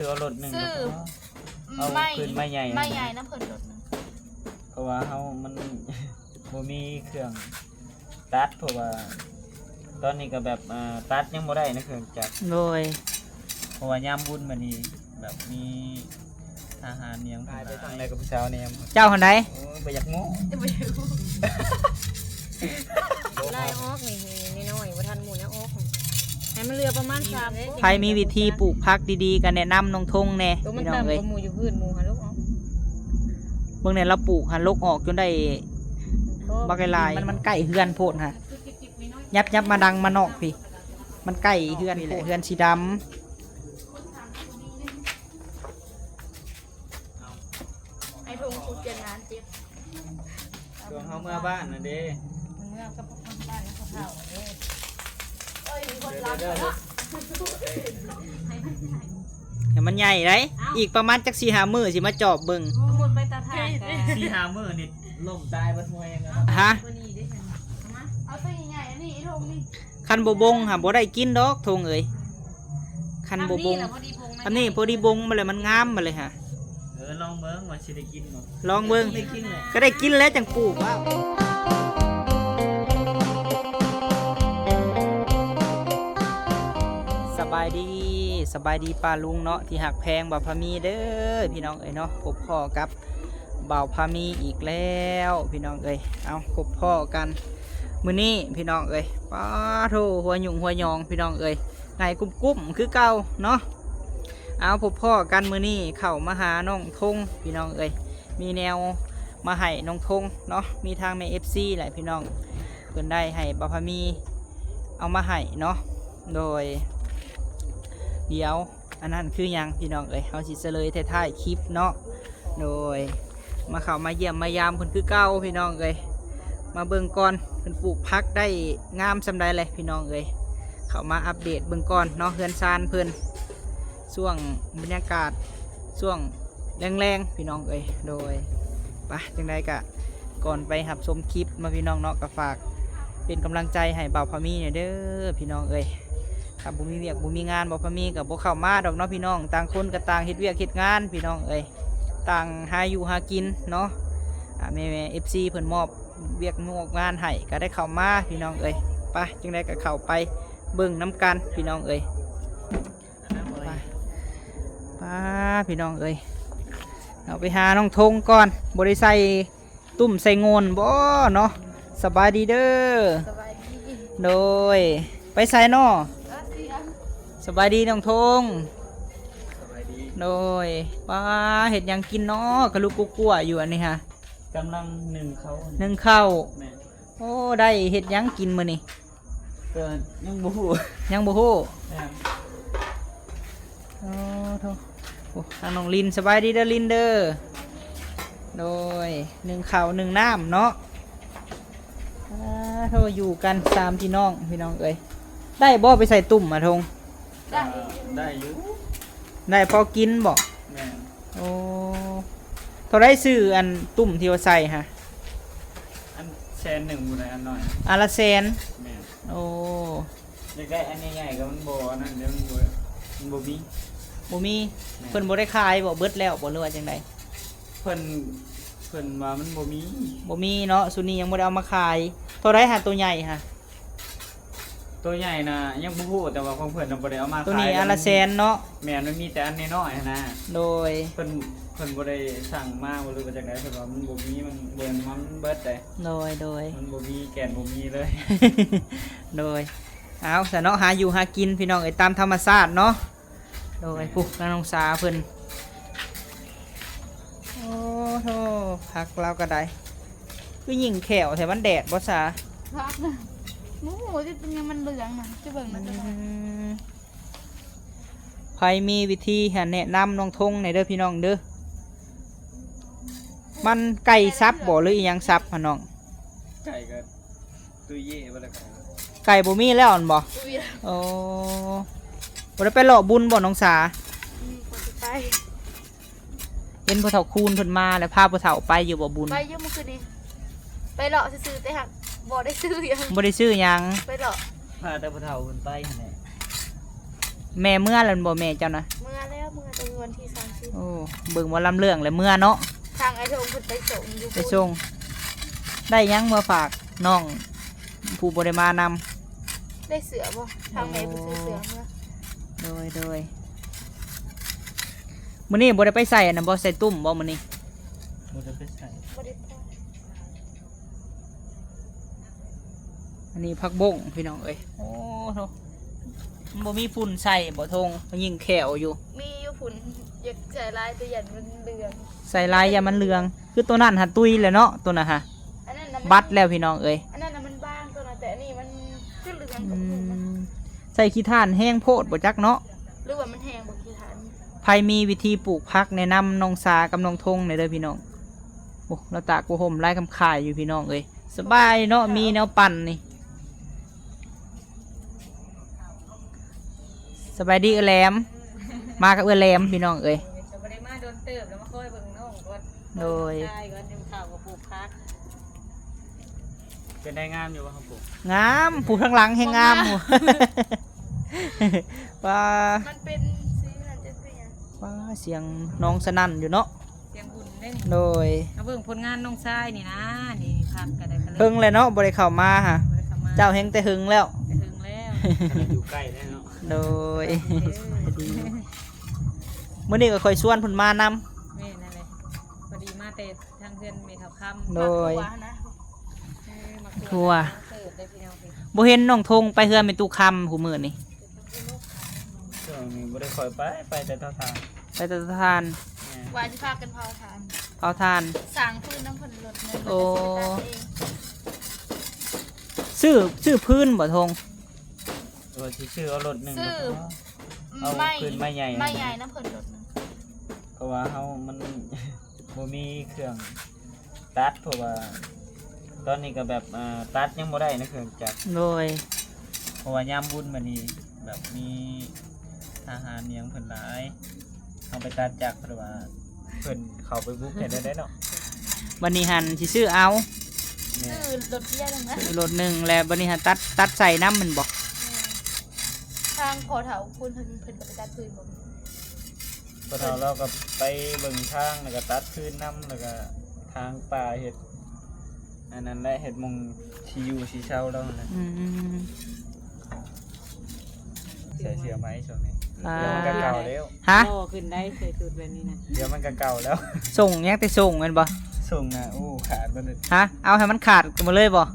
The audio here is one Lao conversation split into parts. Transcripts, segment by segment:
ຊື້ເອົາລົດໜຶ່ງ ຊື້ ແລ້ວກໍເອົາ ໄມ້ ຄືນໄມ້ໃຫຍ່ ໄມ້ໃຫຍ່ນຳເພິ່ນລົດໜຶ່ງ ເພາະວ່າເຮົາມັນ ບໍ່ມີເຄື່ອງຕັດ ເພາະວ່າຕອນນີ້ກໍແບບ ເອີ ຕັດຍັງບໍ່ໄດ້ໃນເຄື່ອງຈັກ ໂດຍ ເພາະວ່າຍາມບຸນບັດນີ້ ແບບມີ ທະຫານອີ່ຫຍັງ ໄປທາງໃດກັບຜູ້ສາວແນມ ເຈົ້າຫັ້ນໃດ ໂອ້ຍ ບໍ່ຢາກໂມ້ ບໍ່ຢາກໂມ້ ໄລ່ອອກນີ້ ນີ້ນ້ອຍໆ ບໍ່ທັນໝູ່ແນວອອກ ໃຫ້ມັນເຫຼືອປະມານສາມຄົນ ໃຜມີວິທີປູກຜັກດີໆ ກໍແນະນຳນ້ອງທົງແດ່ ໂຕມັນ ພີ່ນ້ອງເອີຍ ຕ່ຳກວ່າໝູ່ຢູ່ພື້ນ ໝູ່ຫັ້ນລູກອອກ ເບິ່ງແດ່ລາວປູກຫັ້ນ ລົກອອກຈົນໄດ້ບັກຫຼາຍໆ ມັນ ມັນໃກ້ເຮືອນໂພດຫັ້ນ ຍັບໆ ມາດັງມານອກພີ້ ມັນໃກ້ເຮືອນໂພດ ເຮືອນສີດຳ. ໄອ້ທົງຜູ້ຈັດງານເຈັບ ຊ່ວງເຮົາເມືອບ້ານນັ້ນເດ້ ເມືອກັບບ້ານເຂົາເຖົ້າເດ້ ເອີຍ ມີຄົນລັກເນາະ ໃຫ້ມັນໃຫຍ່ໄດ໋ ອີກປະມານຈັກສີ່ຫ້າມື້ຊິມາຈອບເບິ່ງ ສົມມຸດໄປຕາທາງກະ ສີ່ຫ້າມື້ນີ້ລົ້ມຕາຍເບິດຫ້ວຍແລ້ວ ຮະ ເອົາຕົວໃຫຍ່ໆ ອັນນີ້ ໄອ້ທົງນີ້ ຄັນບໍ່ບົງຫາບໍ່ໄດ້ກິນດອກ ທົງເອີຍ ຄັນບໍ່ບົງ ອັນນີ້ພໍດີບົງມາແລ້ວ ມັນງາມມາເລີຍຫາ ເອີ ລອງເບິ່ງວ່າຊິໄດ້ກິນບໍ່ ລອງເບິ່ງ ໄດ້ກິນແຫຼະ ກໍໄດ້ກິນແລ້ວຈັ່ງປູກວ່າ ສະບາຍດີ ສະບາຍດີປ້າລຸງເນາະ ທີ່ຮັກແພງບ່າວພາມີເດີ ພີ່ນ້ອງເອີຍເນາະ ພົບພໍ້ກັບ ບ່າວພາມີອີກແລ້ວພີ່ນ້ອງເອີຍ ເອົາ ພົບພໍ້ກັນມື້ນີ້ພີ່ນ້ອງເອີຍ ປາໂທ້ ຫົວຫຍຸ້ງຫົວຫຍອງພີ່ນ້ອງເອີຍ ໄຫງ່ກຸ້ມໆຄືເກົ່າເນາະ ເອົາ ພົບພໍ້ກັນມື້ນີ້ ເຂົ້າມາຫານ້ອງທົງພີ່ນ້ອງເອີຍ ມີແນວມາໃຫ້ນ້ອງທົງເນາະ ມີທາງແມ່ເອັຟຊີແຫຼະພີ່ນ້ອງ ເພິ່ນໄດ້ໃຫ້ບ່າວພາມີເອົາມາໃຫ້ເນາະ ໂດຍ ດຽວ ອັນນັ້ນຄືຫຍັງພີ່ນ້ອງເອີຍ ເຮົາຊິສະເຫຼີຍທ້າຍໆຄລິບເນາະ ໂດຍ ມາເຂົ້າມາຢ້ຽມມາຢາມເພິ່ນຄືເກົ່າພີ່ນ້ອງເອີຍ ມາເບິ່ງກ່ອນ ເພິ່ນປູກຜັກໄດ້ງາມສ່ຳໃດແຫຼະພີ່ນ້ອງເອີຍ ເຂົ້າມາອັບເດດເບິ່ງກ່ອນເນາະ ເຮືອນຊານເພິ່ນ ຊ່ວງບັນຍາກາດ ຊ່ວງແລງໆ ພີ່ນ້ອງເອີຍ ໂດຍ ປະ ຈັ່ງໃດກະ ກ່ອນໄປຮັບຊົມຄລິບເນາະພີ່ນ້ອງເນາະ ກໍຝາກເປັນກຳລັງໃຈໃຫ້ບ່າວພາມີແດ່ເດີພີ່ນ້ອງເອີຍ ຖ້າບໍ່ມີວຽກບໍ່ມີງານ ບ່າວພາມີກໍບໍ່ເຂົ້າມາດອກເນາະພີ່ນ້ອງ ຕ່າງຄົນກໍຕ່າງເຮັດວຽກເຮັດງານພີ່ນ້ອງເອີຍ ຕ່າງຫາຢູ່ຫາກິນເນາະ ອາ ແມ່ໆ ເອັຟຊີ ເພິ່ນມອບວຽກມອບງານໃຫ້ ກໍໄດ້ເຂົ້າມາພີ່ນ້ອງເອີຍ ປະ ຈັ່ງໃດກໍເຂົ້າໄປເບິ່ງນຳກັນພີ່ນ້ອງເອີຍ. ປາ ປາ ພີ່ນ້ອງເອີຍ ເຮົາໄປຫານ້ອງທົງກ່ອນ ບໍ່ໄດ້ໃສ່ຕຸ້ມໃສ່ໂງ່ນບໍ່ເນາະ ສະບາຍດີເດີ ສະບາຍດີ ໂດຍ ໄປໃສເນາະ ເອີ ສຽງ ສະບາຍດີນ້ອງທົງ ສະບາຍດີ ໂດຍ ປາ ເຮັດຫຍັງກິນເນາະ ກະລຸກກົວໆຢູ່ອັນນີ້ຫະ ກຳລັງໜຶ້ງເຂົ້າ ໜຶ້ງເຂົ້າ ແມ່ນ ໂອ້ ໄດ້ເຮັດຫຍັງກິນມື້ນີ້? ກໍຍັງບໍ່ຮູ້ ຍັງບໍ່ຮູ້ ແມ່ນ ໂອ້ໂທ້ ໂອ້ ທາງນ້ອງລິນ ສະບາຍດີເດີລິນເດີ ໂດຍ ໜຶ້ງເຂົ້າໜຶ້ງນ້ຳເນາະ ອາໂທ້ ຢູ່ກັນສາມພີ່ນ້ອງ ພີ່ນ້ອງເອີຍ ໄດ້ບໍ່ໄປໃສ່ຕຸ້ມອະທົງ? ໄດ້ ໄດ້ຢູ່ ໄດ້ພໍກິນບໍ່? ແມ່ນ ໂອ້ ເທົ່າໃດຊື້ອັນຕຸ້ມທີ່ວ່າໃສ່ຫະ? ອັນແສນໜຶ່ງພຸ້ນແຫຼະ ອັນນ້ອຍ ອັນລະແສນ ແມ່ນ ໂອ້ ຢາກໄດ້ອັນໃຫຍ່ໆ ກໍມັນບໍ່ອັນນັ້ນເດ້ ມັນບໍ່ ມັນບໍ່ມີ ບໍ່ມີ ແມ່ນ ເພິ່ນບໍ່ໄດ້ຂາຍບໍ່? ເບິດແລ້ວບໍ່ ຫຼືວ່າຈັ່ງໃດ? ເພິ່ນ ເພິ່ນວ່າມັນບໍ່ມີ ບໍ່ມີເນາະ ຊຸດນີ້ຍັງບໍ່ໄດ້ເອົາມາຂາຍ ເທົ່າໃດຫະ ໂຕໃຫຍ່ຫະ? ໂຕໃຫຍ່ນະຍັງບໍ່ຮູ້ ແຕ່ວ່າຂອງເພິ່ນນະບໍ່ໄດ້ເອົາມາຂາຍ ໂຕນີ້ອັນລະແສນເນາະ ແມ່ນ ມັນມີແຕ່ອັນນ້ອຍໆຫັ້ນນະ ໂດຍ ເພິ່ນ ເພິ່ນບໍ່ໄດ້ສັ່ງມາບໍ່ ຫຼືວ່າຈັ່ງໃດ ເພິ່ນວ່າມັນບໍ່ມີ ມັນເບິດ ມັນເບິດເດ້ ໂດຍ ໂດຍ ມັນບໍ່ມີແກ່ນບໍ່ມີເລີຍ ໂດຍ ເອົາຊະເນາະ ຫາຢູ່ຫາກິນພີ່ນ້ອງເອີຍ ຕາມທຳມະຊາດເນາະ ໂດຍ ໂດຍ ພຸ້ນນາງນ້ອງສາເພິ່ນ ໂອ້ໂທ້ ຜັກລາວກໍໄດ້ ຄືຍິງແຂວແທ້ ມັນແດດບໍ່ສາ? ພັກນະ ໂອ້ໂຫ ຈະເປັນຫຍັງມັນເຫຼືອງນະ ຈະເບິ່ງນະ ອືມ ໃຜມີວິທີໃຫ້ແນະນຳນ້ອງທົງແດ່ເດີພີ່ນ້ອງເດີ ມັນໄກ່ສັບບໍ່ ຫຼືອີ່ຫຍັງສັບຫະນ້ອງ? ໄກ່ກໍ ຕູ້ເຢບໍ່ແລ້ວ ໄກ່ບໍ່ມີແລ້ວຫັ້ນບໍ່? ບໍ່ມີແລ້ວ ໂອ້ ບໍ່ໄດ້ໄປເລາະບຸນບໍ່ນ້ອງສາ? ອືມ ບໍ່ໄດ້ໄປ ເຫັນພໍ່ເຖົ້າຄູນເພິ່ນມາແລ້ວ ພາພໍ່ເຖົ້າໄປຢູ່ບໍ່ບຸນ? ໄປຢູ່ມື້ຄືນນີ້ ໄປເລາະຊື່ໆ ແຕ່ຫາກບໍ່ໄດ້ຊື້ຫຍັງ ບໍ່ໄດ້ຊື້ຫຍັງ ໄປເລາະ ພາແຕ່ພໍ່ເຖົ້າເພິ່ນໄປຫັ້ນແຫຼະ ແມ່ເມືອແລ້ວບໍ່ແມ່ເຈົ້ານະ? ເມືອແລ້ວ ເມືອແຕ່ ທີ່ສາມສິບ ໂອ້ ເບິ່ງໝໍລຳເລື່ອງແລ້ວເມືອເນາະ. ທາງອ້າຍໂທງເພິ່ນໄປສົ່ງຢູ່ ໄປສົ່ງ. ໄດ້ຫຍັງມາຝາກນ້ອງຜູ້ບໍ່ໄດ້ມານຳ? ໄດ້ເສື້ອບໍ່? ທາງແມ່ເພິ່ນຊື້ເສື້ອເມືອ. ໂດຍ ໂດຍ. ມື້ນີ້ບໍ່ໄດ້ໄປໃສ່ອັນນັ້ນບໍ່? ໃສ່ຕຸ້ມບໍ່ມື້ນີ້? ບໍ່ໄດ້ໄປໃສ່ ບໍ່ໄດ້ໄປ. ອັນນີ້ຜັກບົ້ງພີ່ນ້ອງເອີຍ. ໂອ້ໂທ ມັນບໍ່ມີຝຸ່ນໃສ່ບໍ່ ໂທງ? ມັນຍິງແຂ້ວຢູ່. ມີຢູ່ຝຸ່ນ ຢາກໃສ່ຫຼາຍແຕ່ຢ້ານມັນເຫຼືອງ. ໃສ່ຫຼາຍຢ້ານມັນເຫຼືອງ. ຄືໂຕນັ້ນຫາຕຸ້ຍແລ້ວເນາະ ໂຕນັ້ນຫາ ອັນນັ້ນນະມັນ ບັດແລ້ວພີ່ນ້ອງເອີຍ. ອັນນັ້ນນະມັນບາງໂຕນັ້ນ ແຕ່ອັນນີ້ມັນຄືເຫຼືອງ. ອືມ ໃສ່ຂີ້ຖ່ານແຮງໂພດບໍ່ຈັກເນາະ ຫຼືວ່າມັນແຮງບໍ່ຂີ້ຖ່ານ. ໃຜມີວິທີປູກຜັກແນະນຳນ້ອງສາກັບນ້ອງທົງແດ່ເດີພີ່ນ້ອງ. ໂອ້ ລາວຕາກຜ້າຫົ່ມລາຍຄຳຂາຍຢູ່ພີ່ນ້ອງເອີຍ. ສະບາຍເນາະ ມີແນວປັ່ນນີ້. ສະບາຍດີເອື້ອຍແຫຼມ. ມາກັບເອື້ອຍແຫຼມພີ່ນ້ອງເອີຍ. ກໍບໍ່ໄດ້ມາດົນເຕີບແລ້ວ ມາຄອຍເບິ່ງນ້ອງກ່ອນ. ໂດຍ ຄອຍເບິ່ງຊາຍກ່ອນ ເບິ່ງຂ່າວກໍປູກຜັກ. ເປັນໄດ້ງາມຢູ່ບໍ່ ເຮົາປູກ? ງາມ ປູກທາງຫຼັງແຮງງາມ. ບໍ່ງາມ ວ່າ ມັນເປັນສີນັ້ນຈະເປັນຫຍັງ? ວ່າ ສຽງນ້ອງສະໜັ່ນຢູ່ເນາະ. ສຽງບຸນເດ້ນີ້. ໂດຍ ມາເບິ່ງຜົນງານນ້ອງຊາຍນີ້ນະ. ນີ້ຜັກກໍໄດ້ ເຫິງແລ້ວເນາະ ບໍ່ໄດ້ເຂົ້າມາຫາ ບໍ່ໄດ້ເຂົ້າມາ. ເຈົ້າແຮງແຕ່ເຫິງແລ້ວ ແຕ່ເຫິງແລ້ວ. ຢູ່ໃກ້ແລ້ວເນາະ. ໂດຍ ເອີ ມື້ນີ້ກໍຂ້ອຍຊວນເພິ່ນມານຳ. ແມ່ນນັ້ນແຫຼະ ພໍດີມາແຕ່ທາງເຮືອນແມ່ເຖົ້າຄຳ. ໂດຍ ໝາກຖົ່ວນະ. ເອີ ໝາກຖົ່ວ ຖົ່ວ ເຕີບເດ້ພີ່ນ້ອງ. ບໍ່ເຫັນນ້ອງທົງໄປເຮືອນແມ່ຕູ້ຄຳຄູ່ມື້ນີ້? ຊ່ວງນີ້ບໍ່ໄດ້ຄ່ອຍໄປ ໄປແຕ່ເຕົາຖ່ານ. ໄປແຕ່ເຕົາຖ່ານ. ແມ່ນ ວ່າຊິພາກັນເຜົາຖ່ານ ເຜົາຖ່ານ ສ້າງຟືນນຳເພິ່ນລົດໜຶ່ງ. ໂອ້ ແລ້ວກໍຊິໄປຕັດເອງ. ຊື້ ຊື້ຟືນບໍ່ ທົງ? ວ່າຊິຊື້ເອົາລົດໜຶ່ງ ຊື້ ແລ້ວກໍເອົາຟືນໄມ້ໃຫຍ່ ໄມ້ໃຫຍ່ນຳເພິ່ນລົດໜຶ່ງ. ເພາະວ່າເຮົາມັນບໍ່ມີເຄື່ອງ ຕັດ ເພາະວ່າຕອນນີ້ກໍແບບ ເອີ ຕັດຍັງບໍ່ໄດ້ນະເຄື່ອງຈັກ. ໂດຍ ເພາະວ່າຍາມບຸນບັດນີ້ແບບມີທະຫານຫຍັງເພິ່ນຫຼາຍ ເຮົາໄປຕັດຈັກ ເພາະວ່າເພິ່ນເຂົ້າໄປບຸກແທ້ໄດ໋ເນາະ. ບັດນີ້ຫັ້ນຊິຊື້ເອົາ ແມ່ນ ຊື້ລົດເກຍໜຶ່ງນະ ຊື້ລົດໜຶ່ງ ແລ້ວບັດນີ້ຫັ້ນຕັດ ຕັດໃສ່ນຳແມ່ນບໍ່? ແມ່ນ ທາງພໍ່ເຖົ້າພຸ້ນເພິ່ນ ເພິ່ນກໍໄປຕັດຟືນບໍ່? ພໍ່ເຖົ້າລາວກໍໄປເບິ່ງທາງ ແລ້ວກໍຕັດຟືນນຳ ແລ້ວກໍຖາງປ່າ ເຮັດອັນນັ້ນແຫຼະ ເຮັດໝ່ອງທີ່ຢູ່ທີ່ເຊົາລາວຫັ້ນແຫຼະ. ອືມ ໃສ່ເສື້ອໃໝ່ຊ່ວງນີ້. ອ່າ ດຽວມັນກໍເກົ່າແລ້ວ. ຮະ? ຫຼໍ່ຂຶ້ນໄດ໋ ໃສ່ຊຸດແບບນີ້ນະ. ດຽວມັນກໍເກົ່າແລ້ວ. ສົ່ງ ຍັງແຕ່ສົ່ງແມ່ນບໍ່? ສົ່ງນະ ໂອ້ ຂາດເບິດເລີຍ. ຮະ? ເອົາໃຫ້ມັນຂາດກັນໝົດເລີຍບໍ່?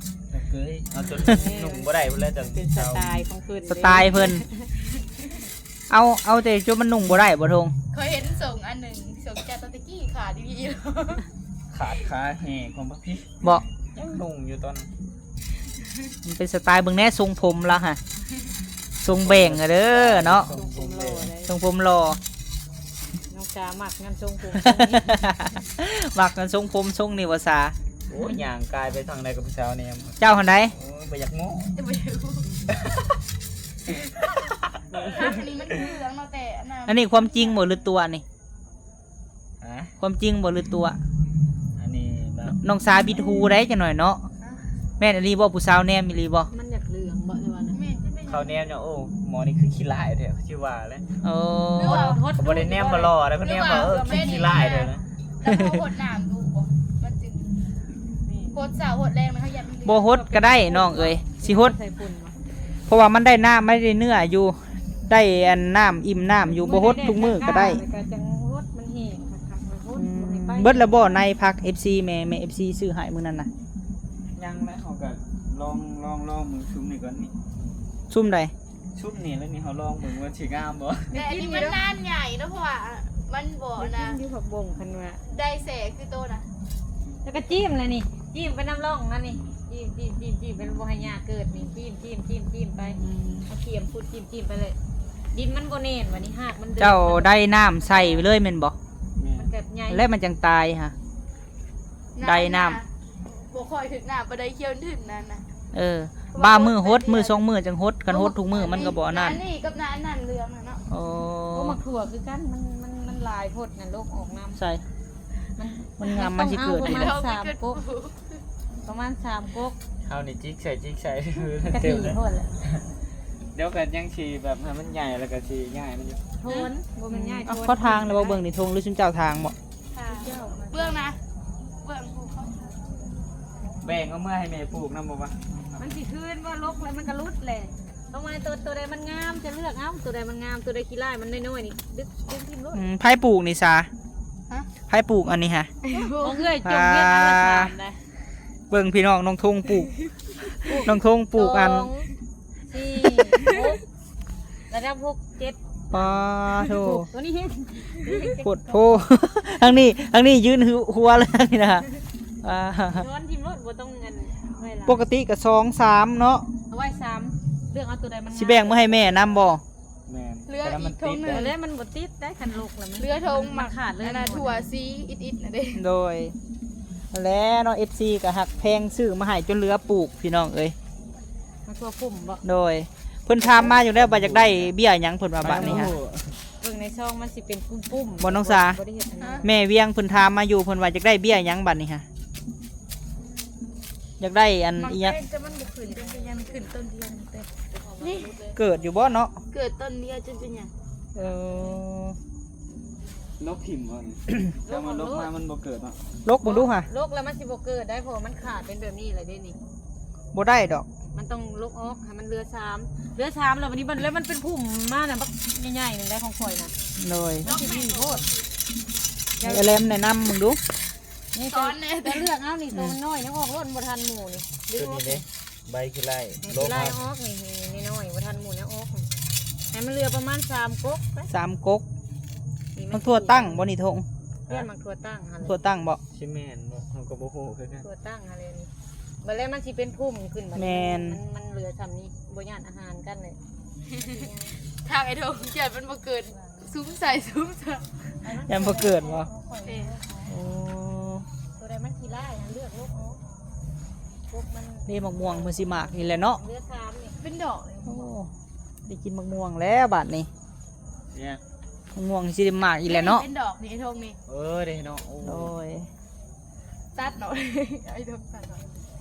ເອົາຈົນນຸ່ງບໍ່ໄດ້ພຸ້ນແຫຼະ. ເປັນສະໄຕຂອງເພິ່ນ ສະໄຕເພິ່ນ. ເອົາ ເອົາແຕ່ຈົນມັນນຸ່ງບໍ່ໄດ້ບໍ່ ທົງ? ຂ້ອຍເຫັນສົ່ງອັນໜຶ່ງ ສົ່ງຈາກຕະກີ້ຂາດດີໆ ຂາດຄາແຮ່ຂອງບັກພີ້ບໍ່? ຍັງນຸ່ງຢູ່ຕອນ ມັນເປັນສະໄຕ ເບິ່ງແດ່ ຊົງຜົມລາວຫະ ຊົງແບ່ງເດີເນາະ. ຊົງຜົມຫຼໍ່ເດ້ ຊົງຜົມຫຼໍ່. ນ້ອງສາມັກງານຊົງຜົມຊົງນີ້ ມັກງານຊົງຜົມຊົງນີ້ບໍ່ສາ? ໂອ້ຍ ຍ່າງກາຍໄປທາງໃດກໍຜູ້ສາວແນມ. ເຈົ້າຫັ້ນໃດ? ໂອ້ຍ ບໍ່ຢາກໂມ້ ບໍ່ຢາກໂມ້. ອັນນີ້ມັນຄືເລື່ອງເນາະ ແຕ່ອັນນັ້ນ ອັນນີ້ຄວາມຈິງບໍ່ ຫຼືຕົວະນີ້? ຮະ? ຄວາມຈິງບໍ່ ຫຼືຕົວະ? ອັນນີ້ແບບ ນ້ອງສາບິດຫູໄດ໋ຈັກໜ້ອຍເນາະ. ຮະ? ແມ່ນອີ່ຫຼີບໍ່? ຜູ້ສາວແນມອີ່ຫຼີບໍ່? ມັນຢາກເຫຼືອງບໍ່ ຫຼືວ່ານັ້ນ? ແມ່ນຈະເປັນຫຍັງ? ເຂົາແນມເນາະ ໂອ້ ໝໍນີ້ຄືຂີ້ຮ້າຍແທ້ ຄືວ່າແຫຼະ. ໂອ້ ບໍ່ໄດ້ແນມວ່າຫຼໍ່ເດ້ ເພິ່ນແນມວ່າ ເອີ ຄືຂີ້ຮ້າຍແທ້ນະ. ແລ້ວເຮົາຫົດນ້ຳດູບໍ່? ມັນຈຶ່ງ ຫົດເຊົ້າຫົດແລງນະ ເຮົາຢ້ານມັນເຫຼືອງ. ບໍ່ຫົດກໍໄດ້ນ້ອງເອີຍ ຊິຫົດ ໃສ່ຝຸ່ນ. ເພາະວ່າມັນໄດ້ນ້ຳ ມັນໄດ້ເນື້ອຢູ່ ໄດ້ອັນນ້ຳ ອີ່ມນ້ຳຢູ່ ບໍ່ຫົດທຸກມື້ກໍໄດ້. ກໍຈັ່ງຫົດ ມັນແຫ້ງຄັກໆ ມັນຫົດ ອືມ ບໍ່ໃຫ້ໄປ. ເບິດແລ້ວບໍ່ ໃນຜັກ ເອັຟຊີ ແມ່ ແມ່ ເອັຟຊີ ຊື້ໃຫ້ມື້ນັ້ນນະ? ຍັງແຫຼະ ເຮົາກໍລອງ ລອງ ລອງເບິ່ງຊຸມນີ້ກ່ອນນີ້. ຊຸມໃດ? ຊຸມນີ້ແຫຼະນີ້ ເຮົາລອງເບິ່ງວ່າຊິງາມບໍ່. ແຕ່ອັນນີ້ມັນນານໃຫຍ່ເນາະ ເພາະວ່າມັນບໍ່ນະ ກິນຢູ່ຜັກບົ້ງ ຄັນວ່າ ໄດ້ແຊຄືໂຕນະ. ແລ້ວກໍຈິ້ມແຫຼະນີ້ ຈິ້ມໄປນຳຮ່ອງຫັ້ນນີ້ ຈິ້ມ ຈິ້ມ ຈິ້ມ ຈິ້ມໄປ ບໍ່ໃຫ້ຫຍ້າເກີດນີ້ ຈິ້ມ ຈິ້ມ ຈິ້ມ ຈິ້ມໄປ. ອືມ ເອົາຂຽມຂຸດ ຈິ້ມ ຈິ້ມໄປເລີຍ. ດິນມັນບໍ່ແໜ້ນ ບາດນີ້ຮາກມັນເດີນ. ເຈົ້າໄດ້ນ້ຳໃສ່ໄປເລີຍແມ່ນບໍ່? ແມ່ນ ມັນກໍໃຫຍ່ ແລ້ວມັນຈັ່ງຕາຍຫະ. ໄດ້ນ້ຳ ບໍ່ຄ່ອຍຖືກນ້ຳປານໃດ ຂຽວຖືກນັ້ນນະ. ເອີ ບາງມື້ຫົດ ມື້ສອງມື້ຈັ່ງຫົດ ຄັນຫົດທຸກມື້ມັນກໍບໍ່ອັນນັ້ນ. ອັນນີ້ກັບໜ້າອັນນັ້ນເຫຼືອງນະເນາະ. ໂອ້ ໂອ້ ໝາກຖົ່ວຄືກັນ ມັນ ມັນ ມັນຫຼາຍໂພດນະ ໂລກອອກນ້ຳ. ໃສ່ ມັນ ມັນງາມ ມັນຊິເກີດຢູ່ ປະມານສາມກົກ ປະມານສາມກົກ. ເຮົານີ້ຈິກໃສ່ ຈິກໃສ່ ກະຕິໂພດແຫຼະ. ດຽວກໍຍັງຊິແບບໃຫ້ມັນໃຫຍ່ ແລ້ວກໍຊິຍ້າຍມັນຢູ່. ໂທນ ບໍ່ແມ່ນຫຍ້າໂທນ ເຂົາທາງແລ້ວບໍ່? ເບິ່ງນີ້ ທົ່ງ ຫຼືຊຸມເຈົ້າທາງບໍ່? ເບື້ອງນະ ເບື້ອງພູເຂົາ ແບ່ງເອົາເມືອໃຫ້ແມ່ປູກນຳບໍ່ວະ? ມັນຊິຄືນບໍ່? ລົກແລ້ວມັນກໍຫຼຸດແຫຼະ. ຕ້ອງວ່າຕົວ ຕົວໃດມັນງາມຈະເລືອກເອົາ ຕົວໃດມັນງາມ ຕົວໃດຂີ້ລ້າຍມັນນ້ອຍໆນີ້ ດຶງ ດຶງຖິ້ມໂລດ. ອືມ ໃຜປູກນີ້ຊາ? ຮະ? ໃຜປູກອັນນີ້ຫະ? ຂອງເອື້ອຍຈົງວຽນອັນລະສາມໄດ໋. ເບິ່ງພີ່ນ້ອງ ນ້ອງທົ່ງປູກ ນ້ອງທົ່ງປູກອັນ ສອງ ສີ່ ຫົກ ລະດັບຫົກ ເຈັດ ປາໂທ ໂຕນີ້ແຮງ ໂພດໂພ ທາງນີ້ ທາງນີ້ຢືນຫົວເລີຍນີ້ນະ ປາ ຍ້ອນຖິ້ມໂລດ ບໍ່ຕ້ອງອັນໄວ້ຫຼາຍ. ປົກກະຕິກໍສອງ ສາມເນາະ ເອົາໄວ້ສາມ ເລືອກເອົາຕົວໃດມັນງາມ ຊິແບ່ງມາໃຫ້ແມ່ນຳບໍ່? ແມ່ນ ເຫຼືອອີກຖົງໜຶ່ງ ແລ້ວມັນບໍ່ຕິດໄດ໋ ຄັນລົກແລ້ວມັນ ເຫຼືອຖົງໝາກຂາດເລີຍ ອັນນັ້ນຖົ່ວສີອິດໆນະເດ້. ໂດຍ ແລ້ວເນາະ ເອັຟຊີ ກໍຮັກແພງ ຊື້ມາໃຫ້ຈົນເຫຼືອປູກ ພີ່ນ້ອງເອີຍ. ໝາກຖົ່ວປຸ້ມບໍ່? ໂດຍ ເພິ່ນຖາມມາຢູ່ແລ້ວວ່າຢາກໄດ້ເບ້ຍຫຍັງ ເພິ່ນວ່າບາດນີ້ຫະ ເບິ່ງໃນຊອງມັນຊິເປັນປຸ້ມໆ ບໍ່ນ້ອງສາ? ບໍ່ໄດ້ເຮັດອັນນັ້ນ ແມ່ວຽງເພິ່ນຖາມມາຢູ່ ເພິ່ນວ່າຢາກໄດ້ເບ້ຍຫຍັງບາດນີ້ຫະ? ຢາກໄດ້ອັນອີ່ຫຍັງ? ແຕ່ມັນບໍ່ຂຶ້ນ ເປັນຫຍັງຂຶ້ນຕົ້ນດຽວນີ້? ເກີດຢູ່ບໍ່ເນາະ? ເກີດຕົ້ນດຽວ ຈະເປັນຫຍັງ? ເອີ ລົກຖິ້ມບໍ່ນີ້? ແຕ່ວ່າລົກມາມັນບໍ່ເກີດເນາະ. ລົກເບິ່ງດູຫະ ລົກແລ້ວມັນຊິບໍ່ເກີດໄດ໋ ເພາະວ່າມັນຂາດເປັນແບບນີ້ແຫຼະເດ້ນີ້. ບໍ່ໄດ້ດອກ ມັນຕ້ອງລົກອອກໃຫ້ມັນເຫຼືອສາມ ເຫຼືອສາມ ແລ້ວບັດນີ້ມັນ ແລ້ວມັນເປັນພຸ່ມມານະ ບັກໃຫຍ່ໆ ໜຶ່ງໄດ້ຂອງຂ້ອຍນະ. ໂດຍ ມັນຊິມີໂພດ ໃຫ້ອາແລມແນະນຳເບິ່ງດູ. ນີ້ ສອນແດ່ ຈະເລືອກເອົານີ້ ໂຕນ້ອຍຍັງອອກໂລດ ບໍ່ທັນໝູ່ນີ້ ດຶງອອກ. ຕົວນີ້ເດ້ ໃບຂີ້ໄລ່ ໃຫ້ຂີ້ໄລ່ອອກນີ້ ນີ້ນ້ອຍໆ ບໍ່ທັນໝູ່ແນວອອກນີ້ ໃຫ້ມັນເຫຼືອປະມານສາມກົກໄປ ສາມກົກ. ນີ້ມັນ ໝາກຖົ່ວຕັ້ງບໍ່ນີ້ ທົ່ງ? ແມ່ນ ໝາກຖົ່ວຕັ້ງຫັ້ນແຫຼະ ຖົ່ວຕັ້ງບໍ່? ຊິແມ່ນບໍ່ ເຮົາກໍບໍ່ຮູ້ຄືກັນ ຖົ່ວຕັ້ງຫັ້ນແຫຼະນີ້. ບັດແລ້ວມັນຊິເປັນພຸ່ມຂຶ້ນບັດນີ້ ແມ່ນ ມັນ ມັນເຫຼືອຊ່ຳນີ້ ບໍ່ຢ້ານອາຫານກັນເລີຍ. ທາງໄອ້ທົ່ງ ຢ້ານມັນບໍ່ເກີດ. ສຸມໃສ່ ສຸມໃສ່ ຍັງບໍ່ເກີດບໍ່? ເອີ ໂອ້ ຕົວໃດມັນຂີ້ລ້າຍຫັ້ນເລືອກລົກເອົາ ລົກມັນ. ນີ້ໝາກມ່ວງເພິ່ນຊິໝາກນີ້ແຫຼະເນາະ ເຫຼືອສາມນີ້ ເປັນດອກເລີຍ. ໂອ້ ໄດ້ກິນໝາກມ່ວງແລ້ວບາດນີ້ ເນຍ ໝາກມ່ວງຊິໄດ້ໝາກອີກແລ້ວເນາະ ເປັນດອກນີ້ ທົ່ງນີ້. ເອີ ເດ້ເນາະ ໂອ້ ໂດຍ. ຕັດເນາະ ໄອ້ດົກຕັດເນາະ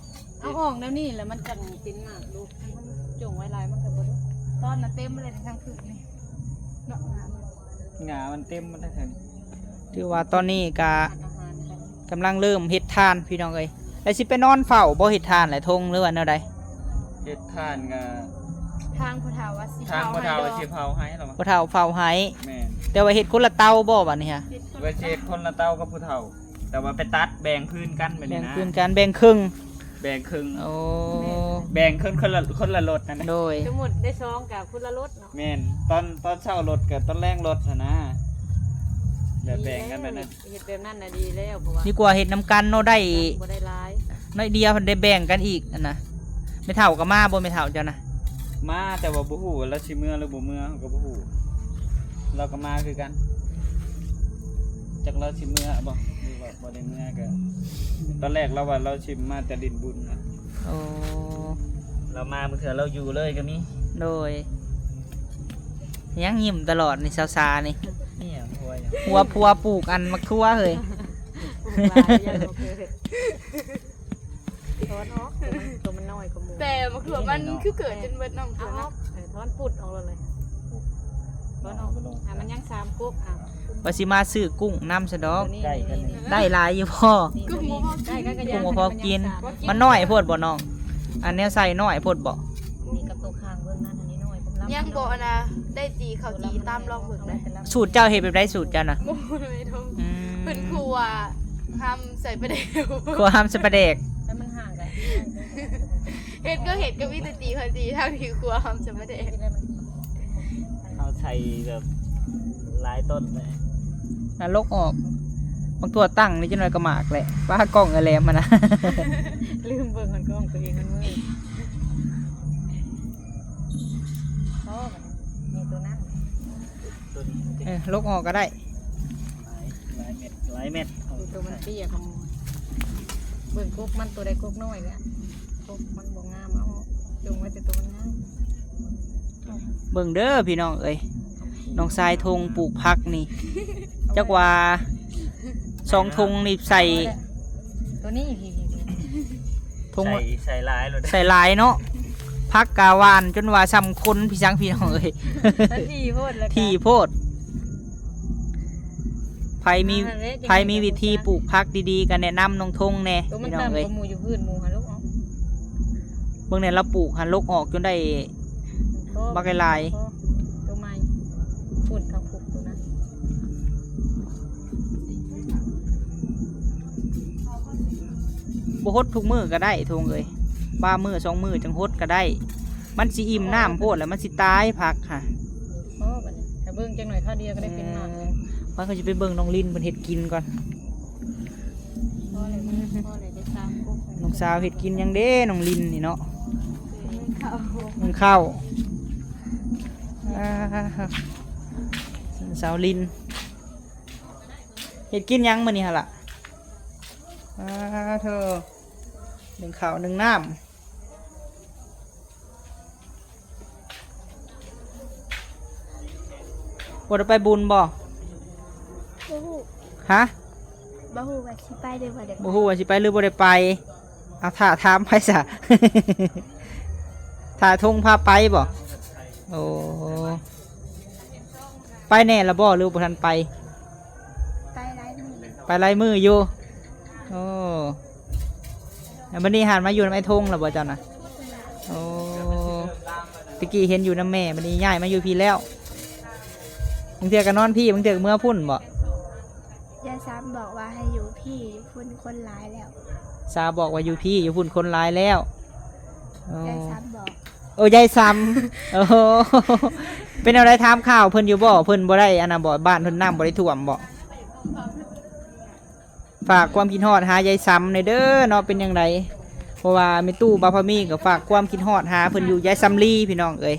ເອົາອອກແນວນີ້ແລ້ວມັນຈັ່ງເປັນໝາກລູກ ຄັນມັນຈົ່ງໄວ້ຫຼາຍມັນກໍບໍ່ໄດ້. ຕອນນັ້ນເຕັມເລີຍທາງຄືນນີ້ເນາະ ງາມັນເຕັມໝົດແລ້ວ. ຖືວ່າຕອນນີ້ກະ ອາຫານກັນ ກຳລັງເລີ່ມເຮັດຖ່ານພີ່ນ້ອງເອີຍ. ແລ້ວຊິໄປນອນເຝົ້າບໍ່ ເຮັດຖ່ານແຫຼະ ທົ່ງ ຫຼືວ່າແນວໃດ? ເຮັດຖ່ານກະ ທາງພໍ່ເຖົ້າວ່າຊິ ທາງພໍ່ເຖົ້າວ່າຊິເຜົາໃຫ້ ເຜົາໃຫ້ແລ້ວ ພໍ່ເຖົ້າເຜົາໃຫ້. ແມ່ນ ແຕ່ວ່າເຮັດຄົນລະເຕົາບໍ່ບາດນີ້ຫະ? ເຮັດຄົນລະເຕົາ ວ່າຊິເຮັດຄົນລະເຕົາກັບຜູ້ເຖົ້າ. ແຕ່ວ່າໄປຕັດແບ່ງຄືນກັນແບບນີ້ນະ ແບ່ງຄືນກັນ ແບ່ງເຄິ່ງ ແບ່ງເຄິ່ງ. ໂອ້ ແບ່ງເຄິ່ງ ຄົນລະ ຄົນລະລົດນັ້ນນະ. ໂດຍ ສົມມຸດໄດ້ສອງກະຄົນລະລົດເນາະ. ແມ່ນ ຕອນ ຕອນເຊົ້າລົດກະຕອນແລງລົດຫັ້ນນະ ແບບແບ່ງກັນແບບນັ້ນ. ເຮັດແບບນັ້ນນະດີແລ້ວ ເພາະວ່າ ດີກວ່າເຮັດນຳກັນເນາະ ໄດ້ ບໍ່ໄດ້ຫຼາຍ ໜ້ອຍດຽວ ໄດ້ແບ່ງກັນອີກຫັ້ນນະ. ແມ່ເຖົ້າກໍມາບໍ່ ແມ່ເຖົ້າເຈົ້ານະ? ມາ ແຕ່ວ່າບໍ່ຮູ້ວ່າລາວຊິເມືອຫຼືບໍ່ເມືອ ເຮົາກໍບໍ່ຮູ້. ລາວກໍມາຄືກັນ ຈັກລາວຊິເມືອບໍ່ ຫຼືວ່າບໍ່ໄດ້ເມືອ. ກໍຕອນແລກລາວວ່າລາວຊິມາແຕ່ຫຼິ້ນບຸນນະ. ໂອ້ ລາວມາບາງເທື່ອລາວຢູ່ເລີຍກໍມີ. ໂດຍ ຍັງຍິ້ມຕະຫຼອດນີ້ ສາວສານີ້. ອີຫຍັງ ຫົວຫຍັງ? ຫົວ ຜົວປູກອັນໝາກຖົ່ວເຮີ້ຍ ປູກຫຼາຍ ຢ້ານບໍ່ເກີດ. ຖອນອອກ ໂຕມັນ ໂຕມັນນ້ອຍກວ່າໝູ່. ແຕ່ໝາກຖົ່ວມັນຄືເກີດຈົນເບິດນ້ອງ. ເອົາອອກ ເອີ ຖອນປຸດອອກໂລດເລີຍ ຖອນອອກ. ອ່າ ມັນຍັງສາມກົກ. ອ່າ ວ່າຊິມາຊື້ກຸ້ງນຳຊະດອກ. ໂຕນີ້ ໃກ້ກັນນີ້ ນີ້ ໄດ້ຫຼາຍຢູ່ບໍ່? ກຸ້ງບໍ່ພໍກິນ ກຸ້ງບໍ່ພໍກິນ ມັນນ້ອຍໂພດບໍ່ນ້ອງ? ອັນແນວໃສ່ນ້ອຍໂພດບໍ່? ນີ້ກັບໂຕຂ້າງເບິ່ງນັ້ນ ອັນນີ້ນ້ອຍ ຍັງບໍ່ອັນນະ ໄດ້ຈີ່ເຂົ້າຈີ່ຕາມລອງເບິ່ງໄດ໋. ສູດເຈົ້າເຮັດແບບໃດ ສູດເຈົ້ານະ? ບໍ່ໄດ້ ອືມ ເພິ່ນຂົ້ວຫຳໃສ່ປາແດກ ຂົ້ວຫຳໃສ່ປາແດກ. ແລ້ວມັນຫ່າງກັນ ເຮັດກໍເຮັດກໍມີແຕ່ຈີ່ເຂົ້າຈີ່ ທາງທີ່ຂົ້ວຫຳໃສ່ປາແດກ. ເຮົາໃສ່ແບບຫຼາຍຕົ້ນເລີຍ ນະ ລົກອອກ. ໝາກຖົ່ວຕັ້ງນີ້ຈັກໜ້ອຍກໍໝາກແຫຼະ ປາ ກ້ອງເອື້ອຍແຫຼມຫັ້ນນະ. ລືມເບິ່ງ ມັນກ້ອງຕົວເອງມັນມືດ. ໂອ້ ນີ້ຕົວນັ້ນ ຕົວນີ້ ເອີ ລົກອອກກໍໄດ້. ຫຼາຍ ຫຼາຍເມັດ ຫຼາຍເມັດ. ຕົວມັນເຕ້ຍຂະໝູ່ ເບິ່ງກົກມັນ ຕົວໃດກົກນ້ອຍແຫຼະ ກົກມັນບໍ່ງາມ ເອົາອອກ ຈົ່ງໄວ້ແຕ່ຕົວງາມ. ເບິ່ງເດີພີ່ນ້ອງເອີຍ ນ້ອງຊາຍທົ່ງປູກຜັກນີ້ ຈັກວ່າສອງຖົງນີ້ໃສ່ ຕົວນີ້ ຖົງ ໃສ່ ໃສ່ຫຼາຍໂລດ ໃສ່ຫຼາຍເນາະ. ຜັກກະຫວານຈົນວ່າຊ່ຳຄົນພີ່ຊ້າງພີ່ນ້ອງເອີຍ ມັນຖີ່ໂພດ ແລ້ວກະຖີ່ໂພດ. ໃຜມີ ອ່າ ຫັ້ນແຫຼະ ໃຜມີວິທີປູກຜັກດີໆ ກໍແນະນຳນ້ອງທົງແດ່ ໂຕມັນ ພີ່ນ້ອງເອີຍ ຕ່ຳກວ່າໝູ່ຢູ່ພື້ນໝູ່ຫັ້ນລູກເນາະ. ເບິ່ງແດ່ລາວປູກຫັ້ນ ລົກອອກຈົນໄດ້ ບັກຫຼາຍໆ ໂຕໃໝ່ພຸ້ນ ທາງພຸ້ນໂຕນັ້ນ. ບໍ່ຫົດທຸກມື້ກໍໄດ້ ທົງເອີຍ ບາງມື້ສອງມື້ຈັ່ງຫົດກໍໄດ້ ມັນຊິອີ່ມນ້ຳໂພດ ແລ້ວມັນຊິຕາຍຜັກຫະ. ພໍບັດນີ້ ຖ້າເບິ່ງຈັກໜ້ອຍຄາວດຽວກໍໄດ້ເປັນນ້ຳ. ເອີ ຂ້ອຍກໍຊິໄປເບິ່ງນ້ອງລິນເພິ່ນເຮັດກິນກ່ອນ. ພໍແລ້ວ ພໍແລ້ວ ໄດ້ສາມກົກ. ນ້ອງສາວເຮັດກິນຫຍັງເດ້ ນ້ອງລິນນີ້ເນາະ? ໜຶ້ງເຂົ້າ ໜຶ້ງເຂົ້າ. ອ່າ ສາວລິນ ເຮັດກິນຫຍັງມື້ນີ້ຫັ້ນລະ? ອ່າ ໂທ້ ໜຶ້ງເຂົ້າໜຶ້ງນ້ຳ. ບໍ່ໄດ້ໄປບຸນບໍ່? ບໍ່ຮູ້. ຮະ? ບໍ່ຮູ້ວ່າຊິໄປຫຼືບໍ່ໄດ້ໄປ. ບໍ່ຮູ້ວ່າຊິໄປຫຼືບໍ່ໄດ້ໄປ. ເອົາ ຖ້າຖາມໃຜຊະ? ຖ້າທົງພາໄປບໍ່? ໂອ້ ໄປແນ່ລະບໍ່ ຫຼືບໍ່ທັນໄປ? ໄປຫຼາຍມື້ ໄປຫຼາຍມື້ຢູ່. ໂອ້ ແລ້ວບັດນີ້ຫັນມາຢູ່ນຳອ້າຍທົງແລ້ວບໍ່ເຈົ້ານະ? ໂອ້ ແຕ່ກີ້ເຫັນຢູ່ນຳແມ່ ບັດນີ້ຍ້າຍມາຢູ່ພີ້ແລ້ວ. ບາງເທື່ອກໍນອນພີ້ ບາງເທື່ອກໍເມືອພຸ້ນບໍ່? ຍາຍສາມບອກວ່າໃຫ້ຢູ່ພີ້ ຢູ່ພຸ້ນຄົນຫຼາຍແລ້ວ. ສາວບອກວ່າຢູ່ພີ້ ຢູ່ພຸ້ນຄົນຫຼາຍແລ້ວ. ໂອ້ ຍາຍສາມບອກ. ໂອ້ ຍາຍສາມ. ໂອ້ ເປັນແນວໃດ ຖາມຂ່າວເພິ່ນຢູ່ບໍ່? ເພິ່ນບໍ່ໄດ້ອັນນັ້ນບໍ່? ບ້ານເພິ່ນນ້ຳບໍ່ໄດ້ຖ້ວມບໍ່? ຝາກຄວາມຄິດຮອດຫາຍາຍສຳແດ່ເດີເນາະ ເປັນຈັ່ງໃດ? ເພາະວ່າແມ່ຕູ້ບ່າວພາມີກໍຝາກຄວາມຄິດຮອດຫາເພິ່ນຢູ່ ຍາຍສຳລີ ພີ່ນ້ອງເອີຍ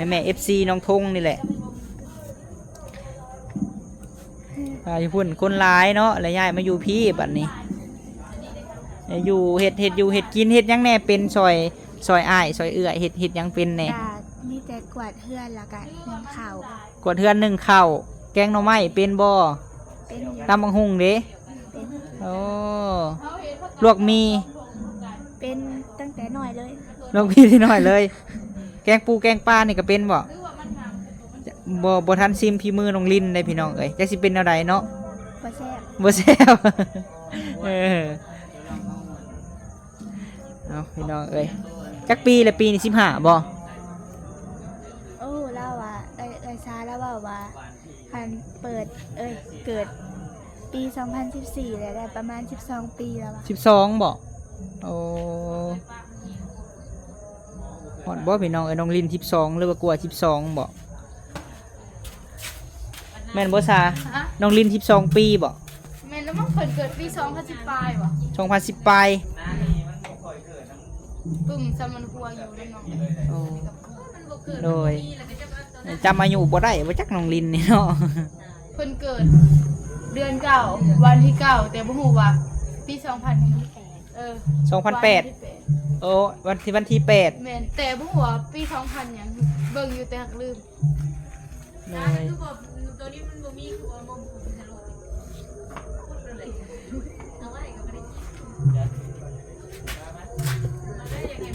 ແມ່ໆ ເອັຟຊີ ນ້ອງທົງນີ້ແຫຼະ. ອ່າ ຢູ່ພຸ້ນຄົນຫຼາຍເນາະ ແລ້ວຍ້າຍມາຢູ່ພີ້ບັດນີ້ ຢູ່ເຮັດ ເຮັດຢູ່ເຮັດກິນ ເຮັດຫຍັງແດ່ເປັນ? ຊ່ອຍ ຊ່ອຍອ້າຍ ຊ່ອຍເອື້ອຍ ເຮັດ ເຮັດຫຍັງເປັນແດ່? ກໍມີແຕ່ກວາດເຮືອນ ແລ້ວກໍໜຶ້ງເຂົ້າ. ກວາດເຮືອນ ໜຶ້ງເຂົ້າ. ແກງໜໍ່ໄມ້ເປັນບໍ່? ເປັນຢູ່. ຕຳບັກຫຸ່ງເດ? ເປັນ. ໂອ້ ລວກໝີ່? ເປັນຕັ້ງແຕ່ນ້ອຍເລີຍ. ລວກໝີ່ແຕ່ນ້ອຍເລີຍ. ແກງປູແກງປານີ້ກໍເປັນບໍ່? ບໍ່ ບໍ່ທັນຊິມຝີມືນ້ອງລິນເດ້ພີ່ນ້ອງເອີຍ ຈັກຊິເປັນແນວໃດເນາະ? ບໍ່ແຊບ. ບໍ່ແຊບ. ເອີ ເອົາ ພີ່ນ້ອງເອີຍ ຈັກປີລະ? ປີນີ້ສິບຫ້າບໍ່? ໂອ້ ລາວວ່າ ເອີ ເອື້ອຍຊາລາວເວົ້າວ່າ ຄັນເປີດ ເອີຍ ເກີດປີສອງພັນສິບສີ່ແລ້ວ ໄດ້ປະມານສິບສອງປີແລ້ວວ່າ. ສິບສອງບໍ່? ໂອ້ ຮອດບໍ່ພີ່ນ້ອງເອີຍ ນ້ອງລິນສິບສອງ ຫຼືວ່າກວ່າສິບສອງບໍ່? ແມ່ນບໍ່ຊາ? ຮະ? ນ້ອງລິນສິບສອງປີບໍ່? ແມ່ນແລ້ວມັນເພິ່ນເກີດປີສອງພັນສິບປາຍບໍ່? ສອງພັນສິບປາຍ. ປຶ້ມຊຳມັນຄົວຢູ່ນຳນ້ອງ. ໂອ້ ໂດຍ ຈຳອາຍຸບໍ່ໄດ້ບໍ່ຈັກນ້ອງລິນນີ້ເນາະ. ເພິ່ນເກີດເດືອນເກົ້າ ວັນທີເກົ້າ ແຕ່ບໍ່ຮູ້ວ່າປີສອງພັນ ເອີ ສອງພັນແປດ. ວັນທີແປດ. ໂອ້ ວັນທີ ວັນທີແປດ. ແມ່ນ ແຕ່ບໍ່ຮູ້ວ່າປີສອງພັນຫຍັງ ເບິ່ງຢູ່ແຕ່ຫາກລືມ. ໂດຍ ຄືບໍ່ ໂຕນີ້ມັນບໍ່ມີ ຄືວ່າບໍ່ ເອົາໄວ້ກໍບໍ່ໄດ້ກິນ.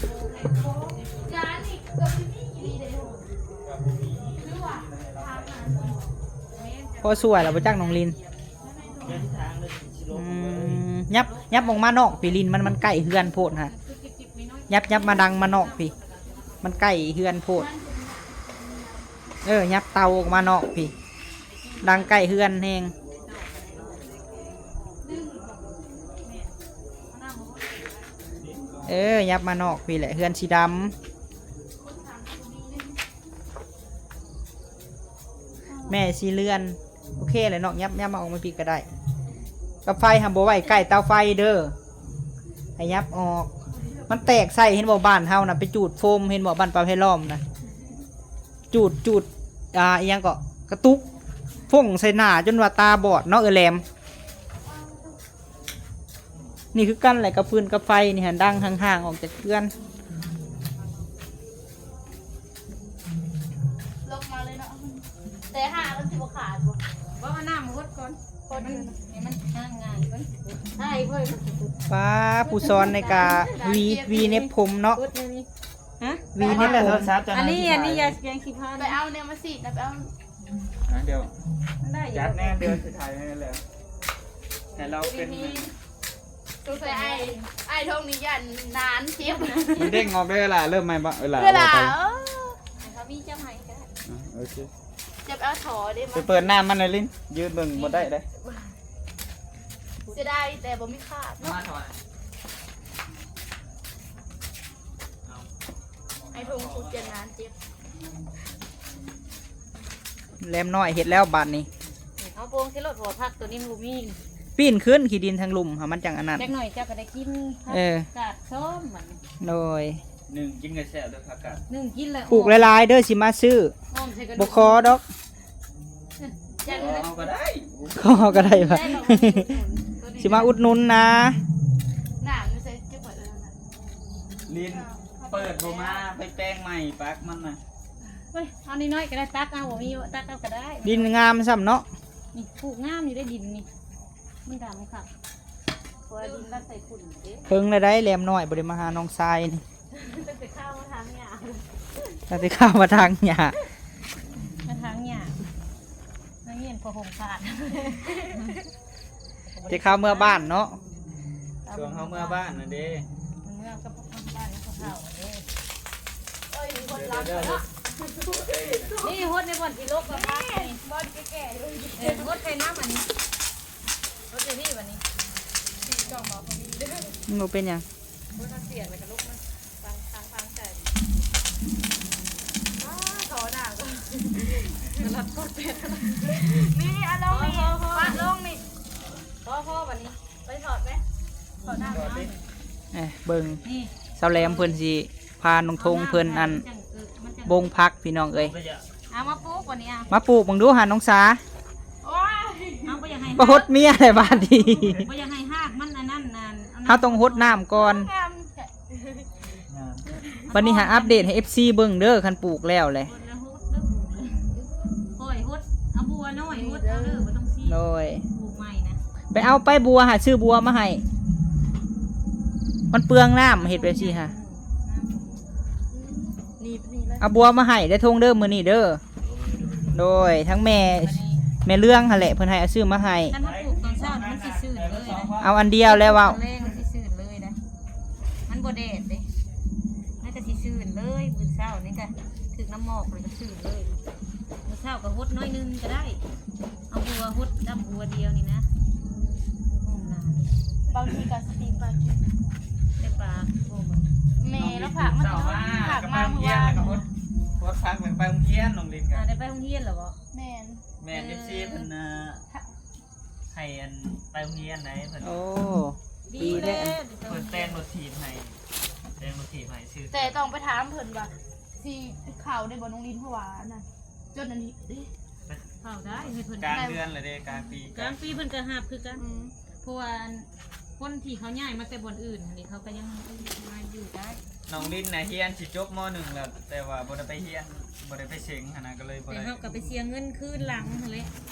ຈານນີ້ກໍຊິມີອີ່ຫຼີເດ້. ຄືວ່າ ພໍຊ່ວຍແລ້ວບໍ່ຈັກນ້ອງລິນ. ອືມ ຫຍັບ ຫຍັບອອກມານອກພີ້ ລິນມັນ ມັນໃກ້ເຮືອນໂພດຫັ້ນ. ຫຍັບ ຫຍັບມາດັງມານອກພີ້ ມັນໃກ້ເຮືອນໂພດ. ເອີ ຫຍັບເຕົາອອກມານອກພີ້ ດັງໃກ້ເຮືອນແຮງ. ເອີ ຫຍັບມານອກພີ້ແຫຼະ ເຮືອນສີດຳ. ແມ່ສີ່ເຮືອນ. ໂອເຄແຫຼະເນາະ ຫຍັບ ຫຍັບມາອອກມາພີ້ກໍໄດ້. ກັບໄຟຫັ້ນບໍ່ໄວ້ໃກ້ເຕົາໄຟເດີ ໃຫ້ຫຍັບອອກ. ມັນແຕກໃສ່ ເຫັນບໍ່ ບ້ານເຮົານະ ໄປຈູດໂຟມ ເຫັນບໍ່ ບ້ານປາໄພລ້ອມນະ ຈູດ ຈູດ ອ່າ ອີ່ຫຍັງເກາະ ກະຕຸກຟົ້ງໃສ່ໜ້າ ຈົນວ່າຕາບອດເນາະ ເອື້ອຍແຫຼມ. ນີ້ຄືກັນແຫຼະ ກັບຟືນກັບໄຟນີ້ຫັ້ນ ດັງຫ່າງໆອອກຈາກເຮືອນ. ລົງມາເລີຍເນາະ ແຕ່ຫາມັນຊິບໍ່ຂາດບໍ່? ບໍ່ ເອົານ້ຳຫົດກ່ອນ ຫົດໃຫ້ມັນ ໃຫ້ມັນຫາງງ່າຍກ່ອນ ໃຫ້ເພິ່ນ. ປ້າ ຜູ້ສອນໃນກາ ຫວີ ຫວີເນັບຜົມເນາະ ຫົດແນວນີ້. ຮະ? ຫວີເນັບຜົມ. ອັນນີ້ ອັນນີ້ຢາແກງຂີ້ຜາ ໄປເອົາແນວມາສີດນະ ໄປເອົາ. ອ່ະ ດຽວ ມັນໄດ້ຢູ່ ຈັດແນ່ ດຽວຊິຖ່າຍໃຫ້ແລ້ວ ໃຫ້ລາວເປັນ ສົງໄສອ້າຍ ອ້າຍທອງນີ້ຢ້ານນານເຈັບ ມັນເດ້ງອອກເດ້ລະ ເລີ່ມໃໝ່ບໍ່ ເວລາ ເວລາ ເອີ ໃຫ້ເຂົາມີຈັບໃຫ້ກໍໄດ້ ອ່ະ ໂອເຄ ຈັບເອົາທໍ່ເດ້ ໄປເປີດນ້ຳມັນໜ້ອຍລິນ ຢືນເບິ່ງບໍ່ໄດ້ເດ້ ເສຍດາຍແຕ່ບໍ່ມີຄາບເນາະ ມາຖອຍ ອ້າຍທອງຜູ້ຈັດງານເຈັບ ແຫຼມນ້ອຍເຮັດແລ້ວບາດນີ້ ເອົາໂປ່ງໃສ່ໂລດ ເພາະວ່າຜັກໂຕນີ້ມັນບໍ່ມີ ປີນຂຶ້ນຂີ້ດິນທາງລຸ່ມຫາ ມັນຈັ່ງອັນນັ້ນ ຈັກໜ້ອຍເຈົ້າກໍໄດ້ກິນ ເອີ ກາດຊ້ອມມັນ ໂດຍ ໜຶ້ງກິນກໍແຊບເດີຜັກກາດ ໜຶ້ງກິນແລ້ວ ປູກຫຼາຍໆເດີ ຊິມາຊື້ ອ້ອມໃສ່ກະດູກ ບໍ່ຂໍດອກ ເອີ ຈັ່ງນັ້ນ ຂໍເຮົາກໍໄດ້ ຂໍເຮົາກໍໄດ້ວ່າ ໄດ້ດອກ ຊິມາອຸດໜູນນາ ນ້ຳຢູ່ໃສ ເກັບໄວ້ເອີ ນັ້ນ ລິນ ເປີດບໍ່ມາ ໄປແປງໃໝ່ ປັກມັນນະ ເອີຍ ເອົານ້ອຍໆກໍໄດ້ ຕັກເອົາ ບໍ່ມີກໍຕັກເອົາກໍໄດ້ ດິນງາມຊ້ຳເນາະ ນີ້ປູກງາມຢູ່ເດ້ ດິນນີ້ ມັນດຳຄັກ ເພາະວ່າດິນລາວໃສ່ຝຸ່ນເດ້ ເຖິງແລ້ວໄດ໋ ແຫຼມນ້ອຍບໍ່ໄດ້ມາຫານ້ອງຊາຍນີ້ ຕັ້ງແຕ່ເຊົ້າມາຖາງຫຍ້າ ຕັ້ງແຕ່ເຊົ້າມາຖາງຫຍ້າ ມາຖາງຫຍ້າ ມາຮຽນຜ້າຫົ່ມຂາດ ແຕ່ເຊົ້າເມືອບ້ານເນາະ ຊ່ວງເຮົາເມືອບ້ານນັ້ນເດ້ ເມືອກັບບ້ານກັບເຂົາເດ້ ໂອ້ຍ ມີຄົນລັກເນາະ ນີ້ຫົດໃນບ່ອນທີ່ລົກກໍພັກນີ້ ບ່ອນແກ່ໆຢູ່ ເອີ ຫົດໃສ່ນ້ຳອັນນີ້ ຫົດໃສ່ນີ້ບັດນີ້ ມັນບໍ່ເປັນຫຍັງ ບໍ່ທັນສຽດແລ້ວກໍລຸກມາ ຟັງ ຟັງ ຟັງໃສ່ ອ້າ ທໍ່ນ້ຳກໍ ມັນລັດກົດແປດ ນີ້ ອາ ລົງນີ້ ພໍ ພໍ ພໍ ປະລົງນີ້ ພໍ ພໍ ບັດນີ້ ໄປຖອດໄປ ຖອດນ້ຳ ເອີ ເບິ່ງ ນີ້ ສາວແຫຼມເພິ່ນຊິພານ້ອງທົງເພິ່ນ ອັນ ເອີ ມັນຈັ່ງ ບົ່ງຜັກ ພີ່ນ້ອງເອີຍ ເອົາມາປູກບັດນີ້ ອະ ມາປູກເບິ່ງດູຫັ້ນ ນ້ອງສາ ໂອ້ຍ ເຮົາບໍ່ຢາກໃຫ້ ບໍ່ຫົດເມຍແຫຼະບາດນີ້ ບໍ່ຢາກໃຫ້ຮາກມັນອັນນັ້ນ ອັນ ເຮົາຕ້ອງຫົດນ້ຳກ່ອນ ງາມແທ້ ບັດນີ້ຫາອັບເດດໃຫ້ເອັຟຊີເບິ່ງເດີ ຄັນປູກແລ້ວແຫຼະ ຫົດແລ້ວຫົດເດີ ປູກເລີຍ ຄ່ອຍຫົດ ເອົາບົວນ້ອຍຫົດເອົາເດີ ບໍ່ຕ້ອງຊີ້ ໂດຍ ປູກໃໝ່ນະ ໄປເອົາໄປບົວ ຫາຊື້ບົວມາໃຫ້ ມັນເປືອງນ້ຳ ເຮັດແບບຊີ້ຫາ ນີ້ ນີ້ເລີຍ ເອົາບົວມາໃຫ້ເດີ ທົງເດີ ມື້ນີ້ເດີ ໂດຍ ທັງແມ່ ແມ່ເລື່ອງຫັ້ນແຫຼະ ເພິ່ນໃຫ້ເອົາຊື້ມາໃຫ້ ຄັນເຮົາປູກຕອນເຊົ້າມັນຊິຊື່ນເລີຍນະ ເອົາອັນດຽວແລ້ວເວົ້າ ຕອນແລງມັນຊິຊື່ນເລີຍນະ ມັນບໍ່ແດດເດ້ ມັນກໍຊິຊື່ນເລີຍ ມື້ເຊົ້ານີ້ກໍຖືກນ້ຳໝອກ ແລ້ວກໍຊື່ນເລີຍ ມື້ເຊົ້າກໍຫົດໜ້ອຍໜຶ່ງກໍໄດ້ ເອົາບົວຫົດດຳບົວດຽວນີ້ນະ ບາງທີກໍຊິປີ້ງປາກິນ ໄດ້ປາ ແມ່ລາວຝາກມາ ຝາກມາເມື່ອວານ ຫົດຜັກໄປໂຮງຮຽນ ນ້ອງລິນກໍ ອ່າ ໄດ້ໄປໂຮງຮຽນແລ້ວບໍ່? ແມ່ນ ແມ່ນ ເອີ ເອັຟຊີເພິ່ນ ເອີ ໃຫ້ອັນໄປໂຮງຮຽນໄດ໋ເພິ່ນ ໂອ້ ດີແລ້ວ ເພິ່ນແຕ່ງລົດຖີບໃຫ້ ແຕ່ງລົດຖີບໃຫ້ຊື່ ແຕ່ຕ້ອງໄປຖາມເພິ່ນວ່າຊິເຂົ້າໄດ້ບໍ່ນ້ອງລິນ ເພາະວ່າອັນນັ້ນ ຈົນອັນນີ້ເດ້ ເຂົ້າໄດ້ ໃຫ້ເພິ່ນ ກາງເດືອນລະເດ້ ກາງປີ ກາງປີເພິ່ນກໍຮັບຄືກັນ ອືມ ເພາະວ່າອັນ ຄົນທີ່ເຂົາຍ້າຍມາແຕ່ບ່ອນອື່ນຫັ້ນນີ້ ເຂົາກໍຍັງມາຢູ່ໄດ້ ນ້ອງລິນນະຮຽນຊິຈົບ ມໍໜຶ່ງ ແລ້ວ ແຕ່ວ່າບໍ່ໄດ້ໄປຮຽນ ບໍ່ໄດ້ໄປເສັງຫັ້ນນະ ກໍເລີຍບໍ່ໄດ້ ແຕ່ເຮົາກໍໄປເສຍເງິນຄືນຫຼັງຫັ້ນແຫຼະ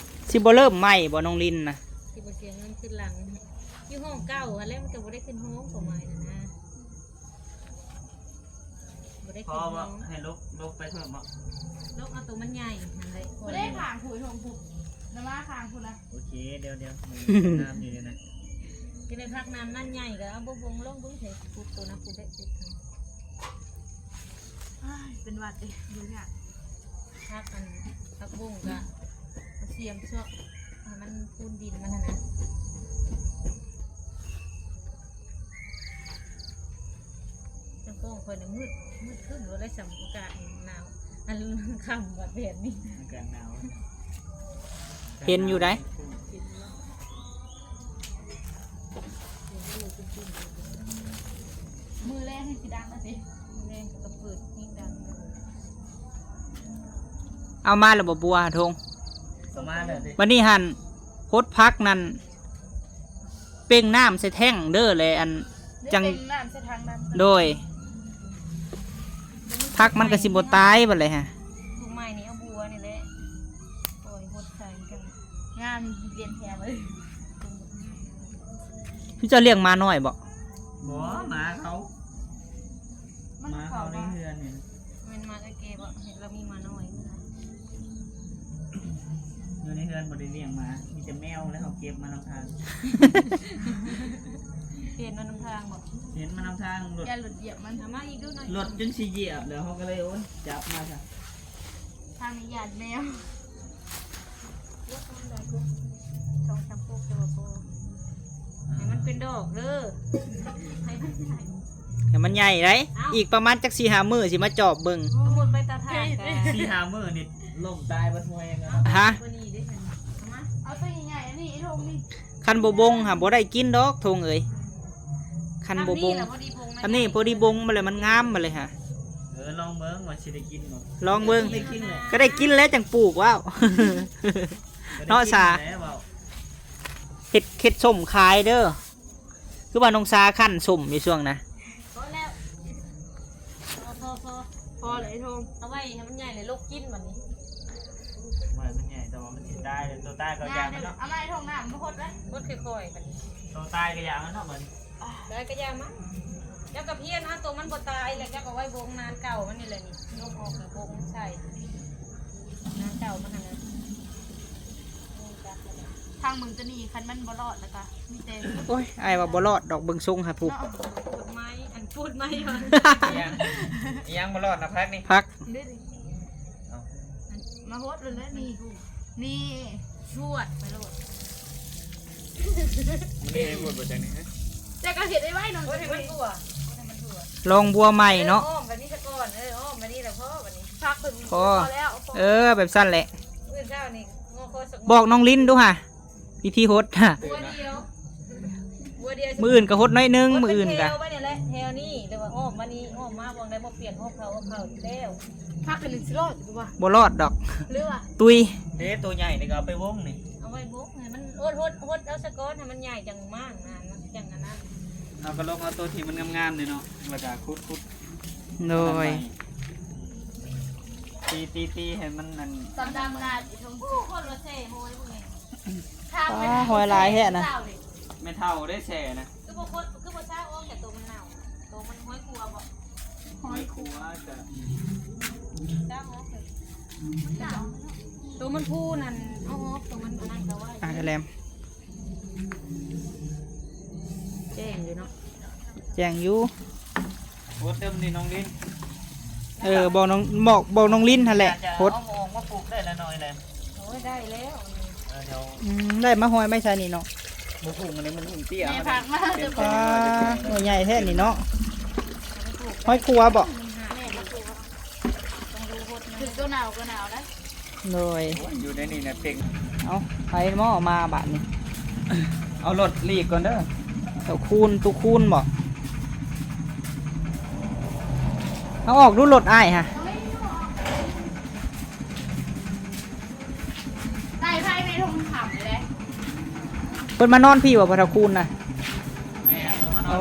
ຊິບໍ່ເລີ່ມໃໝ່ບໍ່ນ້ອງລິນນະ ຊິບໍ່ເສຍເງິນຄືນຫຼັງ ຢູ່ຫ້ອງເກົ່າຫັ້ນແຫຼະ ມັນກໍບໍ່ໄດ້ຂຶ້ນຫ້ອງເຂົ້າໃໝ່ຫັ້ນນະ ບໍ່ໄດ້ຂຶ້ນຫ້ອງ ພໍບໍ່ ໃຫ້ລົກ ລົກໄປເພີ່ມບໍ່ ລົກເອົາໂຕມັນໃຫຍ່ຫັ້ນແຫຼະ ບໍ່ໄດ້ຂ້າງຜູ້ ຫ້ອງຜູ້ ນະມາຂ້າງຜູ້ລະ ໂອເຄ ດຽວໆ ມັນງາມຢູ່ນີ້ນະ ຈະໄດ້ພັກນ້ຳນັ້ນໃຫຍ່ກໍເອົາບົວບົງລົງເບິ່ງໃສ່ ພຸດໂຕນະ ພຸດໄດ້ພຸດ ອ້າຍ ເປັນຫວັດເດ້ ຢູ່ຍາກ ພັກອັນ ຜັກບົ້ງກະມາສຽມເຊາະໃຫ້ມັນພູນດິນມັນຫັ້ນນະ ຈັ່ງກ້ອງຂ້ອຍນະມືດ ມືດຄຶ້ມໂລດ ແລ້ວສ່ຳອາກາດໜາວ ອັນຄ່ຳບັດແບບນີ້ ອາກາດໜາວ ເຫັນຢູ່ໃດ ເຫັນຢູ່. ມື້ແລງໃຫ້ຊິດັງນະຕິ ມື້ແລງກໍເປີດເພງດັງເລີຍ ເອົາມາແລ້ວບໍ່ບົວຫາທົງ ເອົາມາແລ້ວຕິ ບັດນີ້ຫັ້ນ ຫົດຜັກນັ້ນ ເປັ່ງນ້ຳໃສ່ແທ້ງເດີ ແລະ ອັນ ຈັ່ງ ເປັ່ງນ້ຳໃສ່ຖັງນ້ຳ ໂດຍ ຜັກມັນກໍຊິບໍ່ຕາຍບັດແລ້ວຫະ ປູກໃໝ່ນີ້ເອົາບົວນີ້ແຫຼະ ໂອ້ຍ ຫົດໃສ່ກັນ ງາມ ເປັນແຖວເລີຍ ຄືເຈົ້າລ້ຽງໝານ້ອຍບໍ່? ບໍ່ ໝາເຂົາ ມັນ ໝາເຂົາ ເຂົ້າ ໃນເຮືອນນີ້ ແມ່ນໝາກະເກບໍ່? ເຫັນລາວມີໝານ້ອຍ ໃນເຮືອນບໍ່ໄດ້ລ້ຽງໝາ ມີແຕ່ແມວ ແລ້ວເຮົາເກັບມານຳທາງ. ເຫັນມານຳທາງບໍ່? ເຫັນມານຳທາງ ລົດ ຢ່າລົດຢຽບມັນ. ເອົາມາອີກດູໜ້ອຍ. ລົດຈົນຊິຢຽບແລ້ວ ເຮົາກໍເລີຍ ໂອ້ຍ ຈັບມາຊະ. ທາງນີ້ຢ້ານແມວ. ສອງສາມປຸກ ແຕ່ວ່າພໍ ໃຫ້ມັນເປັນດອກເດີ ໃຫ້ມັນໃຫຍ່ ໃຫ້ມັນໃຫຍ່ໄດ໋. ເອົ້າ ອີກປະມານຈັກສີ່ຫ້າມື້ຊິມາຈອບເບິ່ງ. ສົມມຸດໄປຕາຖ່ານກະ ສີ່ຫ້າມື້ນີ້ລົ້ມຕາຍເບິດຫົວແຮງແລ້ວ. ຮະ? ເອົາຕົວໃຫຍ່ໆ ອັນນີ້ ໄອ້ທົງນີ້. ຄັນບໍ່ບົງຫາບໍ່ໄດ້ກິນດອກ ທົງເອີຍ. ຄັນບໍ່ບົງ ອັນນີ້ລະພໍດີບົງ ອັນນີ້ພໍດີບົງມາແລ້ວ ມັນງາມມາເລີຍຫາ. ເອີ ລອງເບິ່ງວ່າຊິໄດ້ກິນບໍ່. ລອງເບິ່ງ ໄດ້ກິນແຫຼະ ກໍໄດ້ກິນແລ້ວຈັ່ງປູກ. ວ້າວ ເນາະສາ ເຮັດ ເຮັດສົ້ມຂາຍເດີ. ຄືວ່ານ້ອງສາຄັ້ນສົ້ມຢູ່ຊ່ວງນະ. ພໍແລ້ວ ພໍ ພໍ ພໍ ພໍແລ້ວໄອ້ທົງ. ເອົາໄວ້ໃຫ້ມັນໃຫຍ່ແລ້ວລົກກິນບັດນີ້. ໄວ້ມັນໃຫຍ່ ແຕ່ວ່າມັນຊິຕາຍ ໂຕຕາຍກໍຢ່າມັນເນາະ. ເອົາມາໃຫ້ທົງນ້ຳມາຫົດໄວ້ ຫົດຄ່ອຍໆບັດນີ້. ໂຕຕາຍກໍຢ່າມັນເນາະບັດນີ້. ໄດ້ກໍຢ່າມັນ. ເຈົ້າກໍພຽນເອົາໂຕມັນບໍ່ຕາຍແລ້ວ ເຈົ້າກໍໄວ້ບົງນານເກົ່າມັນນີ້ແຫຼະນີ້. ຍົກອອກແລ້ວບົງໃສ່ນານເກົ່າມັນຫັ້ນນະ. ທາງເບິ່ງຕົວນີ້ ຄັນມັນບໍ່ລອດແລ້ວກະມີແຕ່ ໂອ້ຍ ອ້າຍວ່າບໍ່ລອດດອກ ເບິ່ງຊົງຫາຜູ້. ເນາະ ປູດໄມ້ ອັນປູດໄມ້ວ່າ ອີຫຍັງ ອີຫຍັງບໍ່ລອດນະ ຜັກນີ້ ຜັກ. ເດ້ ເອົາ ມາຫົດເລີຍນີ້ ນີ້ ຫວດໄປໂລດ. ມັນມີໃຫ້ຫວດບໍ່ຈັກນີ້ ເຈົ້າກໍເຮັດໄວ້ໆ ນ້ອງ ໃຫ້ມັນທົ່ວ ໃຫ້ມັນທົ່ວ. ລອງບົວໃໝ່ເນາະ. ເອີ ອ້ອມແບບນີ້ຊະກ່ອນ. ເອີ ອ້ອມແບບນີ້ແລ້ວພໍບັດນີ້. ຜັກເພິ່ນ ພໍ ພໍແລ້ວ ພໍແລ້ວ. ເອີ ແບບຊັ້ນແຫຼະ. ມື້ເຊົ້ານີ້ ງໍຄໍສະ ບອກນ້ອງລິນດູຫາ ວິທີຫົດຫາ. ບົວດຽວ ບົວດຽວ ມື້ອື່ນກໍຫົດໜ້ອຍໜຶ່ງ ຫົດ ມື້ອື່ນກໍ ເປັນແຖວໄປນີ້ແຫຼະ ແຖວນີ້ ຫຼືວ່າອ້ອມມານີ້ ອ້ອມມາບ່ອນໃດບໍ່ປ່ຽນ ຮອບເຂົ້າ ຮອບເຂົ້າຢູ່ແລ້ວ. ຜັກອັນໜຶ່ງຊິລອດຢູ່ບໍ່ວະ? ບໍ່ລອດດອກ. ຫຼືວ່າ ຕຸ້ຍ ເດ້ ໂຕໃຫຍ່ນີ້ກໍເອົາໄປວົງນີ້ ເອົາໄວ້ວົງໃຫ້ມັນ ຫົດ ຫົດ ຫົດເອົາສະກ່ອນ ໃຫ້ມັນໃຫຍ່ຈັ່ງມ້າງນະ ມັນຈັ່ງອັນນັ້ນ. ເຮົາກໍລົງເອົາໂຕທີ່ມັນງາມໆນີ້ເນາະ ແລ້ວກໍຂຸດໆ. ໂດຍ ຕີ ຕີ ຕີໃຫ້ມັນນັ້ນ ສຳດຳນາ ໂອ້ ຄົນລະແຊ່ຫອຍພວກນີ້. ປາ ຫອຍຫຼາຍແທ້ນະ. ແມ່ເຖົ້າເດ້ແຊ່ນະ. ຄືບໍ່ຄົດ ຄືບໍ່ຊາກອອກແຕ່ໂຕມັນເນົ່າ ໂຕມັນຫອຍຂົວບໍ່? ຫອຍຂົວກະຊາກອອກເລີຍ. ໂຕມັນພູນັ້ນເອົາອອກ ໂຕມັນອັນນັ້ນກະໄວ້. ອ່າ ແຫຼມ ແຈ້ງຢູ່ເນາະ. ແຈ້ງຢູ່. ຫົດເດີມື້ນີ້ນ້ອງລິນ. ເອີ ບອກນ້ອງ ບອກ ບອກນ້ອງລິນຫັ້ນແຫຼະ ຫົດ. ເອົາມາອອກມາປູກໄດ້ລະໜ້ອຍແຫຼະ. ໂອ້ຍ ໄດ້ແລ້ວ. ເອີ ດຽວ ອືມ ໄດ້ມາຫອຍໄມ້ໃສ່ນີ້ເນາະ. ບໍ່ປູກອັນນີ້ມັນເປັນເຕ້ຍ. ແມ່ຝາກມາ ເປັນເຕ້ຍ. ອ່າ ໜ່ວຍໃຫຍ່ແທ້ນີ້ເນາະ. ຫອຍຂົວບໍ່? ແມ່ນລະ ຖືກຕົວໜາວກໍໜາວໄດ໋. ໂດຍ ໂອ້ຍ ຢູ່ໃນນີ້ນະເຕັງ. ເອົາ ໃຜເນາະມາບາດນີ້. ເອົາລົດຫຼີກກ່ອນເດີ. ເຈົ້າຄູນ ຕູ້ຄູນບໍ່? ເອົາອອກດູລົດອ້າຍຫະ. ໄດ້ໄປໃນທົ່ງຄຳເລີຍ. ເພິ່ນມານອນພີ້ບໍ່ ພໍ່ເຖົ້າຄູນນະ? ແມ່ນ ມານອນ. ໂອ້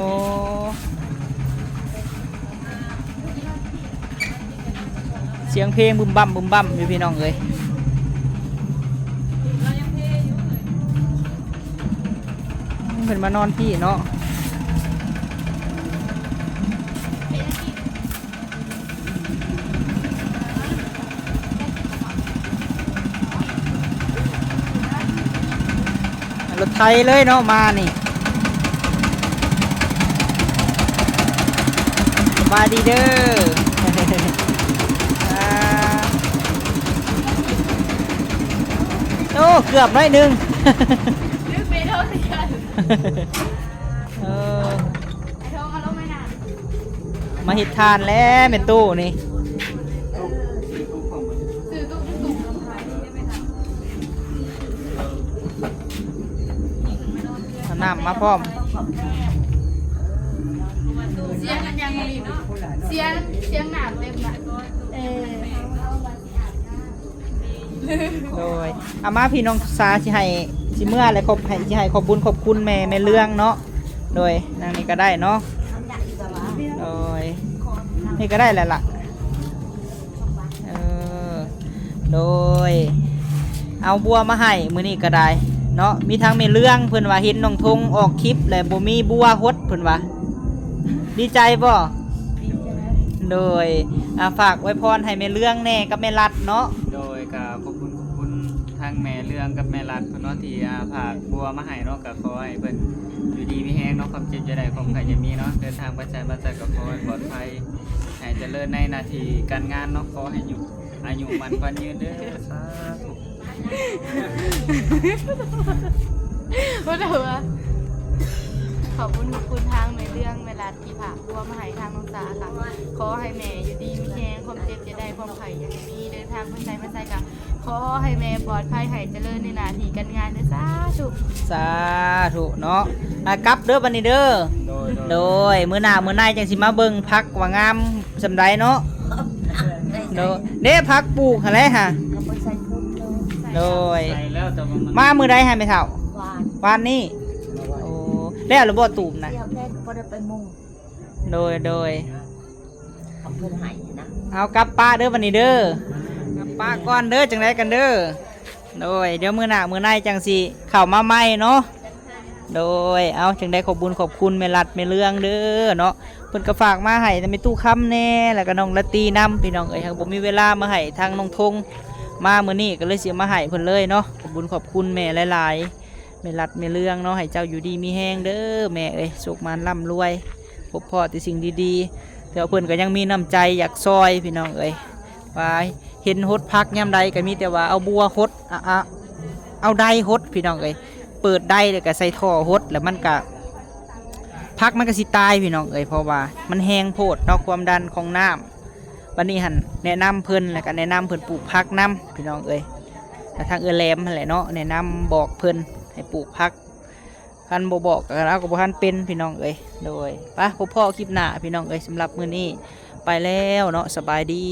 ສຽງເພງບຶມບຳບຶມບຳຢູ່ ພີ່ນ້ອງເອີຍ. ເພິ່ນມານອນພີ້ເນາະ. ລົດໄຖເລີຍເນາະມານີ້. ສະບາຍດີເດີ. ອ່າ ໂອ້ ເກືອບໜ້ອຍໜຶ່ງ. ເອີ ມາເຮັດທານແລ້ວແມ່ຕູ້ນີ້. ເອົານ້ຳມາພ້ອມ. ສຽງອັນຫຍັງນີ້ເນາະ ສຽງ ສຽງນ້ຳເຕັມລະ. ເອີ ໂດຍ ເອົາມາ ພີ່ນ້ອງສາຊິໃຫ້ ຊິເມືອແລ້ວ ຂອບ ໃຫ້ ຊິໃຫ້ຂອບບຸນຂອບຄຸນແມ່ ແມ່ເລື່ອງເນາະ. ໂດຍ ນັ່ງນີ້ກໍໄດ້ເນາະ. ໂດຍ ນີ້ກໍໄດ້ແລ້ວລະ. ເອີ ໂດຍ ເອົາບົວມາໃຫ້ມື້ນີ້ກໍໄດ້ເນາະ. ມີທັງແມ່ເລື່ອງ ເພິ່ນວ່າເຫັນນ້ອງທົງອອກຄລິບແລ້ວບໍ່ມີບົວຫົດ ເພິ່ນວ່າ ດີໃຈບໍ່? ໂດຍ ອ່າ ຝາກອວຍພອນໃຫ້ແມ່ເລື່ອງແດ່ກັບແມ່ລັດເນາະ. ໂດຍ ກໍຂອບຄຸນ ຂອບຄຸນທາງ ແມ່ເລື່ອງກັບແມ່ລັດເພິ່ນເນາະ ທີ່ ອ່າ ຝາກບົວມາໃຫ້ເນາະ ກໍຂໍໃຫ້ເພິ່ນຢູ່ດີມີແຮງເນາະ ຄວາມເຈັບຢ່າໄດ້ ຄວາມໄຂ້ຢ່າມີເນາະ ເດີນທາງໄປໃສມາໃສກໍຂໍໃຫ້ປອດໄພ ໃຫ້ຈະເລີນໃນໜ້າທີ່ການງານເນາະ ຂໍໃຫ້ຢູ່ ອາຍຸໝັ້ນຂວັນຍືນເດີ ສາທຸ. ບໍ່ໄດ້ວ່າ ຂອບຄຸນ ຂອບຄຸນທາງແມ່ເລື່ອງແມ່ລັດທີ່ຝາກບົວມາໃຫ້ທາງນ້ອງສາ ກໍຂໍໃຫ້ແມ່ຢູ່ດີມີແຮງ ຄວາມເຈັບຢ່າໄດ້ ຄວາມໄຂ້ຢ່າໄດ້ມີ ເດີນທາງໄປໃສມາໃສກໍຂໍໃຫ້ແມ່ປອດໄພ ໃຫ້ຈະເລີນໃນໜ້າທີ່ການງານເດີ ສາທຸ ສາທຸເນາະ. ອ່າ ກັບເດີບັດນີ້ເດີ. ໂດຍ ໂດຍ ໂດຍ ມື້ໜ້າມື້ໃນຈັ່ງຊິມາເບິ່ງຜັກວ່າງາມສ່ຳໃດເນາະ. ໂດຍ ເດ້ ຜັກປູກຫັ້ນແຫຼະຫາ ກໍບໍ່ໃສ່ຝຸ່ນເລີຍ. ໂດຍ ໃສ່ແລ້ວ ແຕ່ວ່າມັນ ມາມື້ໃດຫາແມ່ເຖົ້າ? ວານ ວານນີ້. ໂອ້ ແລ້ວລະບໍ່ຕູມນະ? ແລ້ວແລ້ວກໍບໍ່ໄດ້ໄປມຸງ. ໂດຍ ໂດຍ ເອົາເພິ່ນໃຫ້ນະ. ເອົາ ກັບປະເດີບັດນີ້ເດີ ກັບປະກ່ອນເດີ ຈັ່ງໃດກັນເດີ. ໂດຍ ດຽວມື້ໜ້າມື້ໃນຈັ່ງຊິເຂົ້າມາໃໝ່ເນາະ. ໂດຍ ເອົາ ຈັ່ງໃດຂອບບຸນຂອບຄຸນແມ່ລັດແມ່ເລື່ອງເດີເນາະ ເພິ່ນກໍຝາກມາໃຫ້ແມ່ຕູ້ຄຳແດ່ ແລ້ວກໍນ້ອງລາຕີນຳ ພີ່ນ້ອງເອີຍ ຫາກບໍ່ມີເວລາມາໃຫ້ທາງນ້ອງທົງ ມາມື້ນີ້ກໍເລີຍຊິເອົາມາໃຫ້ເພິ່ນເລີຍເນາະ. ຂອບບຸນຂອບຄຸນແມ່ຫຼາຍໆ ແມ່ລັດແມ່ເລື່ອງເນາະ ໃຫ້ເຈົ້າຢູ່ດີມີແຮງເດີແມ່ເອີຍ ໂຊກໝານລ່ຳລວຍ ພົບພໍ້ແຕ່ສິ່ງດີໆ. ແຕ່ວ່າເພິ່ນກໍຍັງມີນ້ຳໃຈຢາກຊ່ອຍ ພີ່ນ້ອງເອີຍ ວ່າເຫັນຫົດຜັກຍາມໃດກໍມີແຕ່ວ່າເອົາບົວຫົດ ອາ ອາ ເອົາໄດຫົດ ພີ່ນ້ອງເອີຍ ເປີດໄດແລ້ວກໍໃສ່ທໍ່ຫົດ ແລ້ວມັນກໍ ຜັກມັນກໍຊິຕາຍ ພີ່ນ້ອງເອີຍ ເພາະວ່າມັນແຮງໂພດເນາະ ຄວາມດັນຂອງນ້ຳ. ບັດນີ້ຫັ້ນແນະນຳເພິ່ນ ແລ້ວກໍແນະນຳເພິ່ນປູກຜັກນຳ ພີ່ນ້ອງເອີຍ ແລ້ວທາງເອື້ອຍແຫຼມຫັ້ນແຫຼະເນາະ ແນະນຳບອກເພິ່ນໃຫ້ປູກຜັກ ຄັນບໍ່ບອກກໍລາວກໍບໍ່ທັນເປັນ ພີ່ນ້ອງເອີຍ. ໂດຍ ໄປ ພົບພໍ້ຄລິບໜ້າ ພີ່ນ້ອງເອີຍ ສຳລັບມື້ນີ້ໄປແລ້ວເນາະ ສະບາຍດີ.